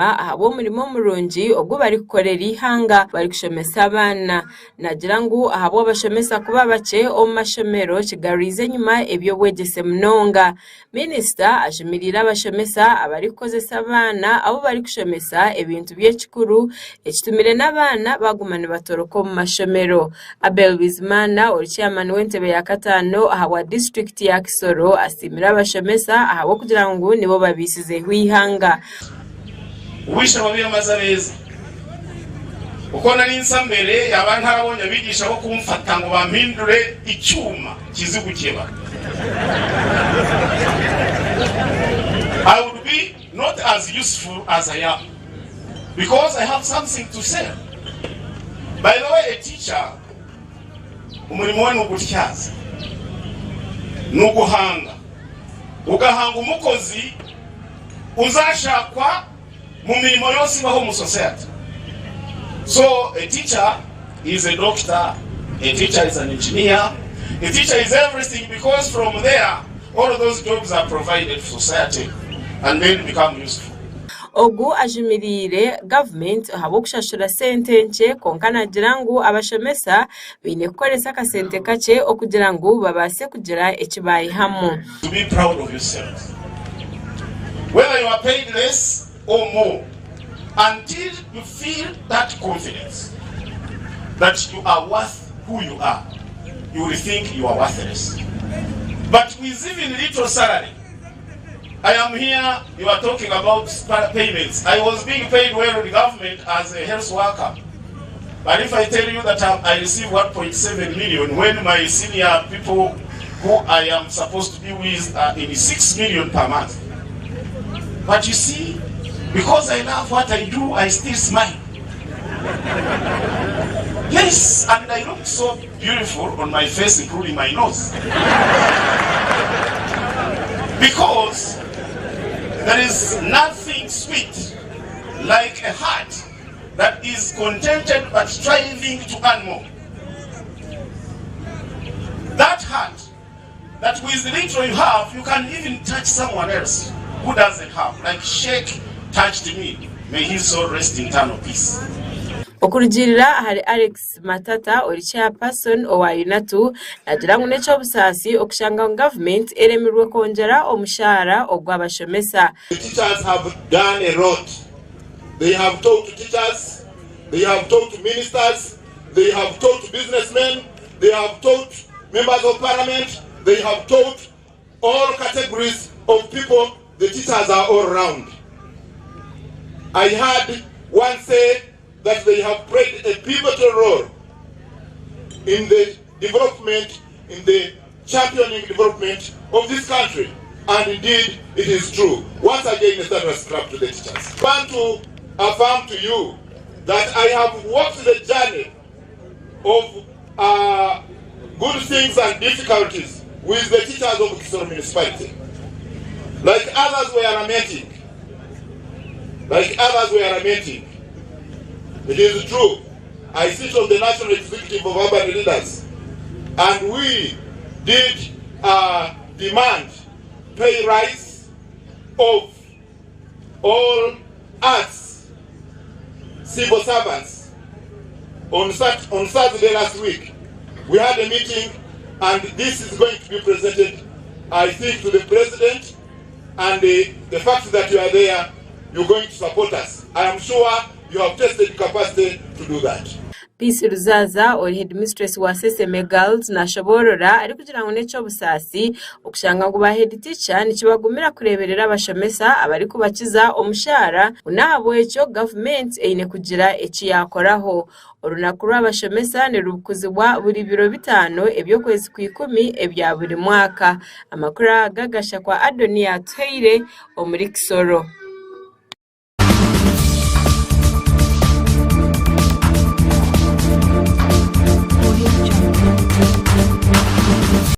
Ahabw'omurimo murungi ogu barikukorera eihanga barikushomesa abaana. Naagira ngu ahabw'abashomesa kuba bakye omu mashomero kigarwize enyima eby'obwegyese munonga. Minisita ajumiriire abashomesa abarikukozesa abaana abu barikushomesa ebintu by'ekikuru ekitumire n'abaana baguma nibatoroka omu mashomero. Abel Bizimana ori chairman w'entebe ya kataano ahabwa disiturikiti ya Kisoro asiimire abashomesa ahabw'okugira ngu nibo babaisizeho eihanga. Wishe wabi yamaze abeeza. Uko nari nsa mbere yaba ntarabonye abigisha bo kumfata ngo bampindure icyuma kizi gukeba. I would be not as useful as I am because I have something to sell. By the way, a teacher umurimo we ni ugutyaza, ni uguhanga, ugahanga umukozi uzashakwa mu mirimo yose ibaho mu society. So a teacher is a doctor, a teacher is an engineer, a teacher is everything because from there all of those jobs are provided for society and then become useful. Ogu ajumiriire gavumenti ahabw'okushashura sente nkye kwonka naagira ngu abashomesa baine kukoresa akasente kakye okugira ngu babaase kugira eki baihamu. To be proud of yourself whether you are paid less or more until you feel that confidence that you are worth who you are you will think you are worthless but with even little salary I am here you are talking about payments I was being paid well in government as a health worker But if I tell you that I receive 1.7 million when my senior people who I am supposed to be with are in 6 million per month. But you see, because I love what I do, I still smile. Yes, and I look so beautiful on my face, including my nose. Because there is nothing sweet like a heart that is contented but striving to earn more. That heart that with the little you have, you can even touch someone else who doesn't have. Like Sheikh touched me. May his soul rest in eternal peace. Okurugiirira ahari Alex Matata ori chairperson owa UNATU naagira ngu n'eky'obusaasi okushanga ngu gavumenti eremirwe kwongyera omushaara ogw'abashomesa. The teachers have done a lot. They have taught teachers, they have taught ministers, they have taught businessmen, they have taught members of parliament, they have taught all categories of people. The teachers are all round. I heard one say that they have played a pivotal role in the development, in the championing development of this country. And indeed, it is true. Once again, a thunderous clap to the teachers. I want to affirm to you that I have walked the journey of uh, good things and difficulties with the teachers of Kisoro municipality. Like others were lamenting, like others were lamenting. It is true. I sit on the National Executive of Urban Leaders, and we did uh, demand pay rise of all us civil servants. On, Sat on Saturday last week, we had a meeting, and this is going to be presented, I think, to the president. And the, the fact that you are there, you're going to support us. I am sure you have tested capacity to do that. Peace Ruzaza ori headmistress wa Seseme Girls nashoboorora arikugira ngu n'eky'obusaasi okushanga ngu ba head teacher nikibagumira kureeberera abashomesa abarikubakiza omushaara ngu n'ahabw'ekyo gavumenti eine kugira eki yaakoraho. Orunaku rw'abashomesa nirukuzibwa buri biro bitaano eby'okwezi kw'ikumi ebya buri mwaka. Amakuru aga gashakwa Adoniya Atuhaire omuri Kisoro.